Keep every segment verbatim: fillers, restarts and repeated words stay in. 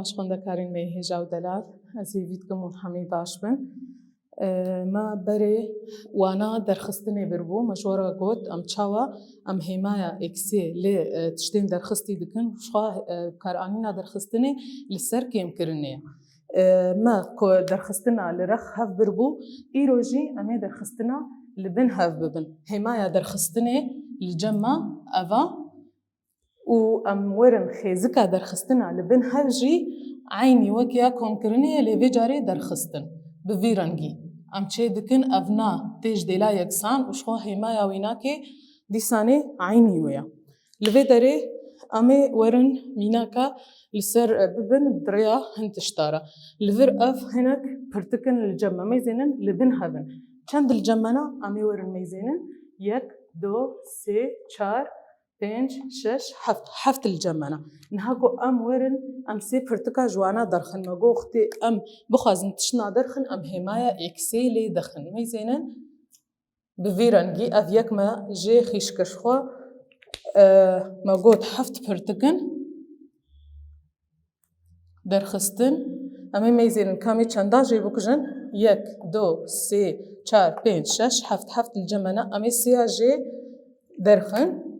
Baş xwendekarên me hêja û delal, ez hêvî dikim hûn hemî baş bin. E, me berê wana derxistinê birbû, me ji we re got, em çawa, em hêmaya eksê lê, e, tiştên derxistî dikin, xwe, e, karanîna derxistinê li ser kêmkirinê. E, me ku derxistina li rex hev birbû, îro jî em ê derxistina li bin hev bibin. Hêmaya derxistinê li cem me eva û em werin xêzika derxistina li bin hev jî eynî wek ya komkirinê ye, lê vê carê derxistin. Bi vî rengî. Em çê dikin ev na tê ji dêla yeksan û ji xwe hêmaya wî nake dîsanê eynî wê ye. Li vê derê em ê werin mînaka li ser, e, bibin bi rêya hin tişta re. Li vir ev hinek pirtik in li cem me, meyzênin li bin hev in. Çend li cem me ne? Em ê werin meyzênin. Yek, du, sê, çar, pênc, şeş, heft. Heft li cem me ne. Niha ku em werin, em sê pirtika ji wana derxin. Me got, wextê em bixwazin tiştna derxin, em hêmaya eksê lê dixin. Meyzênin bi vî rengî, ev yek me jê xîşkir xwe, e, me got heft pirtik in. Derxistin. Em ê meyzênin, ka em ê çenda jê bikujin. Yek, du, sê, çar, pênc, şeş, heft. Heft li cem me ne. Em ê sêya jê derxin.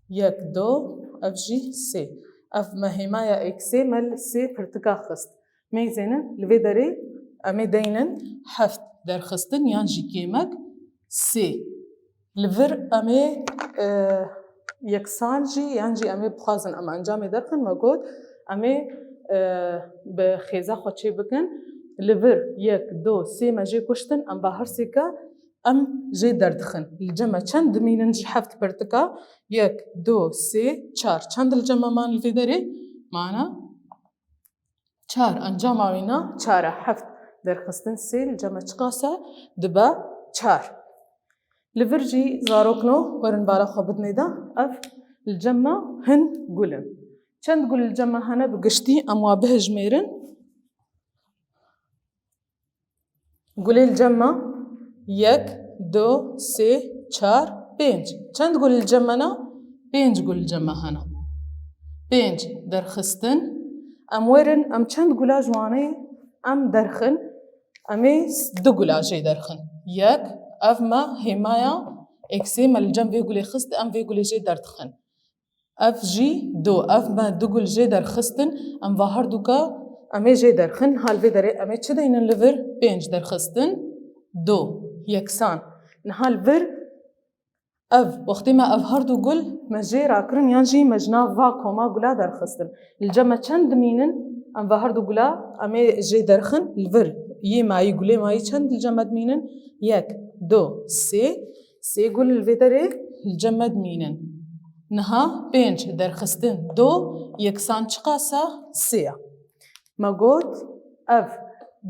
Yek, du, ev jî sê. Ev me hêmaya eksê me li sê pirtika xist. Meyzênin, li vê derê em ê deynin heft derxistin yan jî kêmek sê. Li vir em ê, e, yeksan jî, yan jî em ê bixwazin em encamê derxin, me got, em ê, e, bi xêza xwe çê bikin. Li vir yek, du, sê me jê kuştin, em ba her sêka em jê derdixin. Li cem me çend dimînin ji heft pirtika? Yek, du, sê, çar. Çend li cem me man li vê derê? Mana çar. Encama wî na çar e. Heft derxistin sê li cem me çiqas e? Dibe çar. Li vir jî zarokno, werin bala xwe bidinê de, ev li cem me hin gul in. Çend gul li cem me hene bi giştî? Em wa bihejmêrin. Gulê li cem me yek, du, sê, çar, pênc. Çend gul li cem me ne? Pênc gul li cem me hene. Pênc derxistin. Em werin, em çend gula ji wanê em derxin? Em ê s-, du gula jê derxin. Yek, ev me hêmaya eksê me li cem vê gulê xist, em vê gulê jê derdixin. Ev jî du, ev me du gul jê derxistin, em va herduka em ê jê derxin. Niha li vê derê em ê çi deynin li vir? Pênc derxistin, du, yeksan. Niha li vir ev, wextê me ev herdu gul me jê rakirin yan jî me ji nav va koma gula derxistin. Li cem me çend dimînin? Em va herdu gula em ê jê derxin. Li vir yê mayî, gulê mayî çend li cem me dimînin? Yek, du, sê. Sê gul li vê derê li cem me dimînin. Niha pênc derxistin du yeksan çiqas e? Sê ye. Me got, ev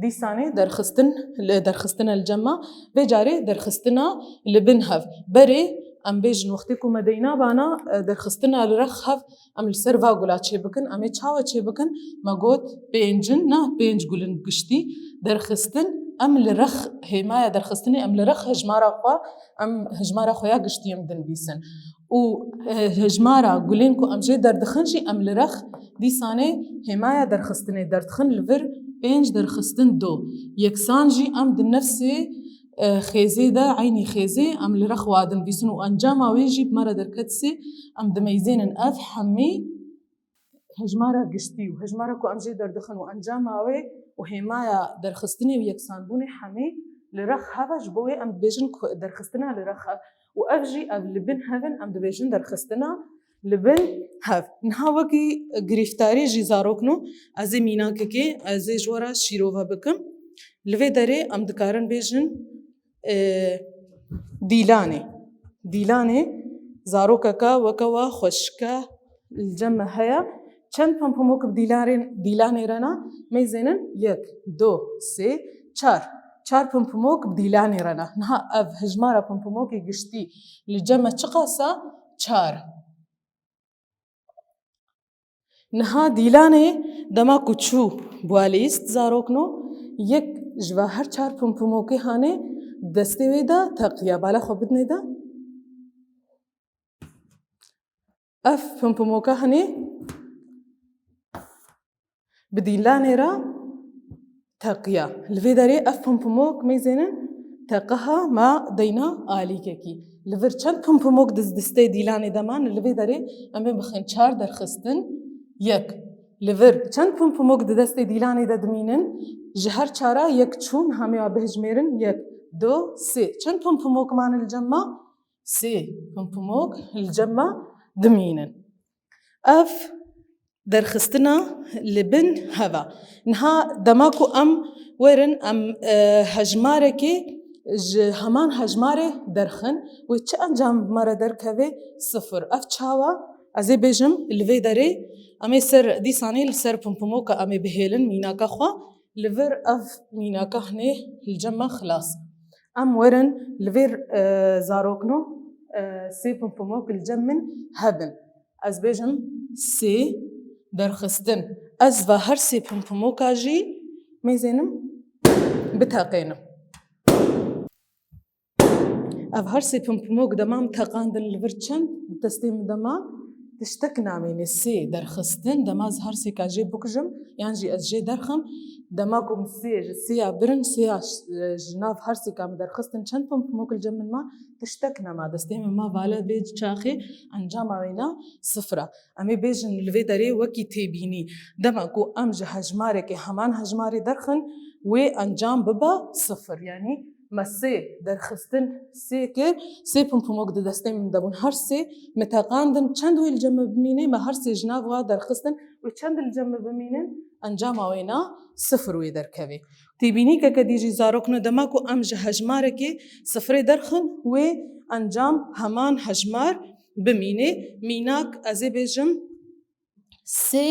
dîsanê derxistin, li derxistina li cem me, vê carê derxistina li bin hev. Berê em bêjin wextê ku me deyna bana, e, derxistina li rex hev, em li ser va gula çê bikin, em ê çawa çê bikin? Me got pênc in, na pênc gul in giştî derxistin, em li rex hêmaya derxistinê, em li rex hejmara xwe, em hejmara xwe ya giştî em dinivîsin. Û, e, hejmara gulên ku em jê derdixin jî em li rex dîsanê hêmaya derxistinê derdixin, li vir pênc derxistin du. Yeksan jî em di nefsê, e, xêzê de, eynî xêzê em li rex wa dinivîsin û encama wê jî bi me re derket sê, em dimeyzênin ev hemî hejmara giştî û hejmara ku em jê derdixin û encama wê û hêmaya derxistinê û yeksanbûnê hemî li rex hev e, ji bo wê em dibêjin ku derxistina li rex hev û ev jî ev li bin hev in, em dibêjin derxistina li bin hev. Niha wekî girîftarî jî zarokno, ez ê mînakekê, ez ê ji we re şîrove bikim. Li vê derê em dikarin bêjin, e, dîlanê. Dîlanê zarokeka weke wa xweşike li cem me heye. Çend pimpimok bi dîlanê, dîlanê re ne? Meyzênin yek, du, sê, çar. Çar pimpimok bi dîlanê re ne. Niha ev hejmara pimpimokê giştî li cem me çiqas e? Çar. Niha dîlanê dema ku çû bi we lîst zarokno, yek ji va her çar pimpimokê hanê destê wê de teqiya bala xwe bidinê de. Ev pimpimoka hanê Bi dîlanê re teqiya. Li vê derê ev pumpumok mêzênin teqiha ma deyna alîkekî. Li vir çend pumpumok di destê dîlanê de man? Li vê derê em ê bixin çar derxistin yek. Li vir çend pumpumok di destê dîlanê de dimînin? Ji her çara yek çûn, hemê wa bihijmêrin, yek, du, sê. Çend pumpumok man li cem ma? Sê pumpumok li cem ma dimînin. Ev derxistina li bin heva. Niha dema ku em werin, em, e, hejmarekê ji heman hejmarê derxin, wê çi encam me re derkeve? Sifir. Ev çawa? Ez ê bêjim, li vê derê em ê ser, dîsanê li ser pumpimoka em ê bihêlin mînaka xwe, li vir ev mînaka hinê li cem me xilas. Em werin li vê, e, zarokno, e, sê pumpimok li cem min hebin. Ez bêjim sê derxistin. Ez va her sê pumpimoka jî mêzênim biteqênim. Ev her sê pumpimok dema min teqandin li vir çend di destê min de ma? Tiştek namîne. Sê derxistin. Dema ez her sêka jê bikujim, yan jî ez jê derxim, dema ku min sê ji sêya birin, sêya ş-, ji nav her sêka min derxistin, çend pumpimok li cem min ma? Tiştek nema. Destê min ma vala vê çaxê encama wêna sifir e. Em ê bêjin li vê derê wekî têbînî. Dema ku em ji hejmarekê heman hejmarê derxin, wê encam bibe sifir. Yanî me sê derxistin sê kir, sê pumpimok di destê min de bûn. Her sê me teqandin, çend wê li cem me bimîne, me her sê ji nav wa derxistin, wê çend li cem me bimînin, encama wêna sifir wê derkevê. Têbînîkeke dî jî zarokno, dema ku em ji hejmarekê sifirê derxin, wê encam heman hejmar bimîne. Mînak, ez ê bêjim sê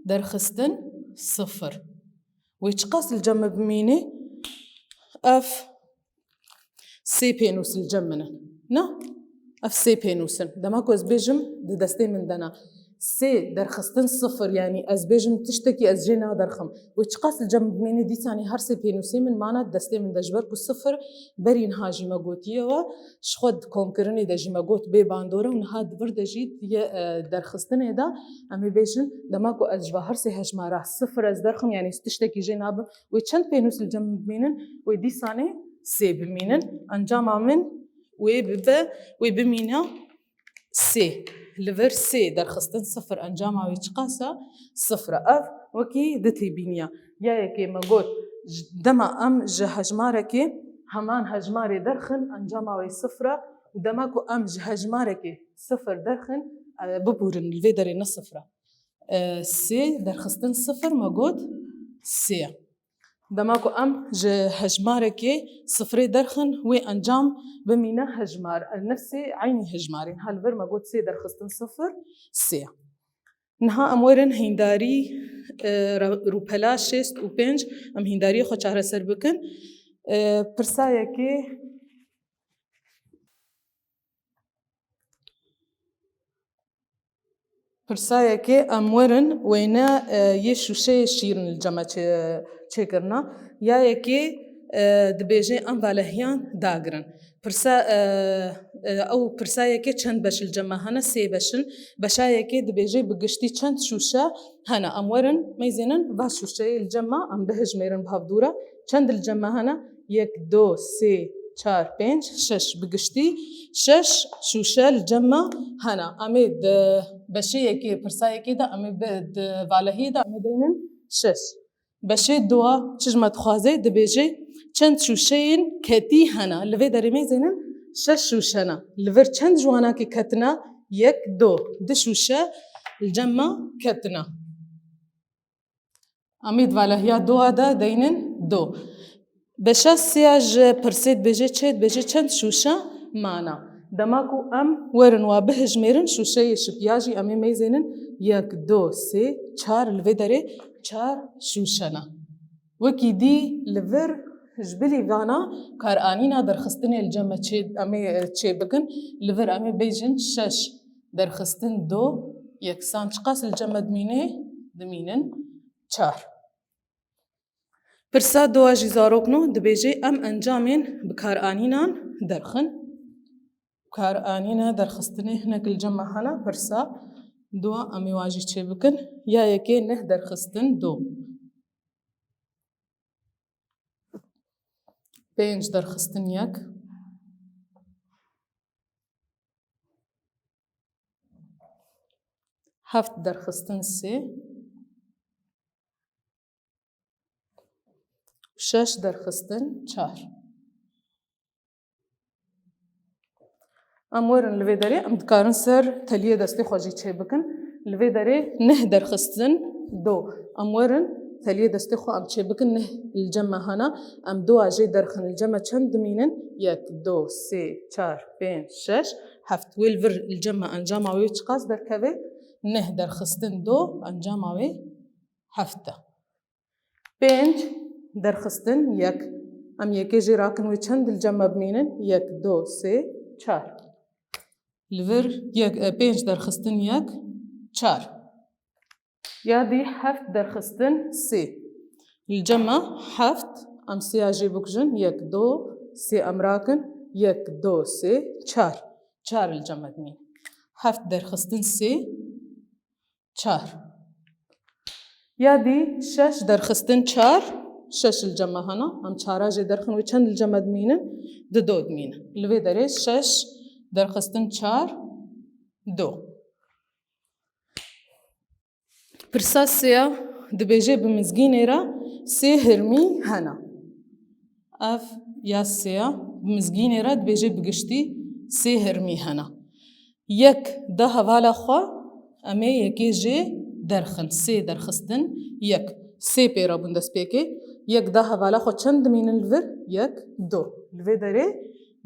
derxistin sifir. Wê çiqas li cem me bimîne? Ev sê pênûs li cem min in. Na? Ev sê pênûs in. Dema ku ez bêjim, di destê min de ne. Sê derxistin sifir, yanî ez bêjim tiştekî ez jê naderxim. Wê çiqas li cem bimîne, dîsanî her sê pênûsê min mana di destê min de, ji ber ku sifir berî niha jî me gotiye we, ji xwe di komkirinê de jî me got bê bandor e û niha di vir de jî yê, e, derxistinê de em ê bêjin, dema ku ez ji va her sê hejmara sifir ez derxim, yanî tiştekî jê nabim, wê çend pênûs li cem min bimînin? Wê dîsanê sê bimînin. Encama min wê bibe, wê bimîne sê. Li vir sê derxistin sifir, encama wê çiqas e? Sifir e. Ev wekî di têbîniya. Ya yekê me got, ji, dema em ji hejmarekê, heman hejmarê derxin, encama wê sifir e. Û dema ku em ji hejmarekê sifir derxin, e, bibûrin, li vê derê ne sifir e. E, sê derxistin sifir, me got sê ye. Dema ku em ji hejmarekê sifirê derxin, wê encam bimîne hejmar. Ev nefsê eynî hejmarên. Ha li vir me got sê derxistin sifir, sê ye. Niha em werin hîndarî, e, re-, rûpela şêst û pênc, em hîndariyê xwe çareser bikin. E, pirsa yekê, pirsa yekê em werin wêne, e, yê şûşeyê şîrin li cem me çê-, çêkirina. Ya yekê, e, dibêje em valehiyan dagirin. Pirsa, e, e, ew pirsa yekê çend beş li cem me hene? Sê beş in. Beşa yekê dibêje bi giştî çend şûşe hene? Em werin, meyzênin va şûşeyê li cem me, em bihijmêrin bi hevdû re. Çend li cem me hene? Yek, du, sê, çar, pênc, şeş. Bi giştî şeş şûşe li cem me hene. Em ê di beşê yekê, pirsa yekê de, em ê bi, di valehiyê de, em ê deynin şeş. Beşê dua çi ji me dixwaze, dibêje çend şûşeyên ketî hene. Li vê derê mêzênin şeş şûşe ne. Li vir çend ji wana ke ketine? Yek, du. Du şûşe li cem me ketine. Em ê di valehiya dua de deynin du. Beşa sêya ji pirsê dibêje çê, dibêje çend şûşe mana. Dema ku em werin wa bihijmêrin, şûşeyê şipiya jî em ê meyzênin yek, du, sê, çar, li vê derê çar şûşe ne. Wekî dî li vir ji bilî vana karanîna derxistinê li cem me çê, em ê, e, çê bikin. Li vir em ê bêjin şeş derxistin du yeksan çiqas li cem me dimîne? Dimînin çar. Pirsa dua jî zarokno dibêje em encamên bikaranînan derxin. Karanîna derxistinê hinek li cem me hene, pirsa Dua em ê wa jî çêbikin. Ya yekê neh derxistin du. Pênc derxistin yek. Heft derxistin sê. Şeş derxistin çar. Em werin li vê derê, em dikarin ser teliyê destê xwe jî çêbikin. Li vê derê neh derxistin du. Em werin teliyê destê xwe em çêbikin, neh li cem me hene. Em dua jê derxin, li cem me çend dimînin? Yek, du, sê, çar, pênc, şeş, heft. Wê li vir li cem me encama wê çiqas derkeve? Neh derxistin du, encama wê heft e. Pênc derxistin yek. Em yekê jê rakin, wê çend li cem me bimînin? Yek, du, sê, çar. Li vir yek, e, pênc derxistin yek, çar. Ya dî heft derxistin sê. Li cem me heft, em sêya jê bikujin, yek, du, sê em rakin, yek, du, sê, çar. Çar li cem me dimînin. Heft derxistin sê, çar. Ya dî şeş derxistin çar, şeş li cem me hene. Em çara jê derxin, wê çend li cem me dimînin? Di du dimînin. Li vê derê şeş derxistin çar, du. Pirsa sêya dibêje bi mizgînê re sê hirmî hene. Ev ya sêya bi mizgînê re dibêje bi giştî sê hirmî hene. Yek da hevala xwe, em ê yekê jê derxin. Sê derxistin yek. Sê pê re bûn destpêkê. Yek da hevala xwe, çend dimînin li vir? Yek, du. Li vê derê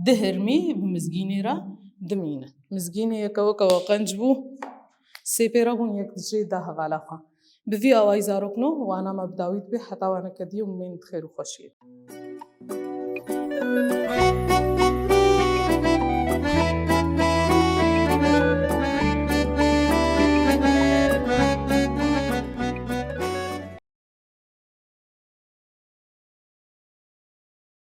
du hirmî bi mizgînê re dimînin. Mizgînê yeke weke we qenc bû. Sê pê re bûn, yek dijê da hevala xwe. Bi vî awayî zarokno, wana me bi dawî dibe, heta waneke dî û mên di xêr û xweşiyê.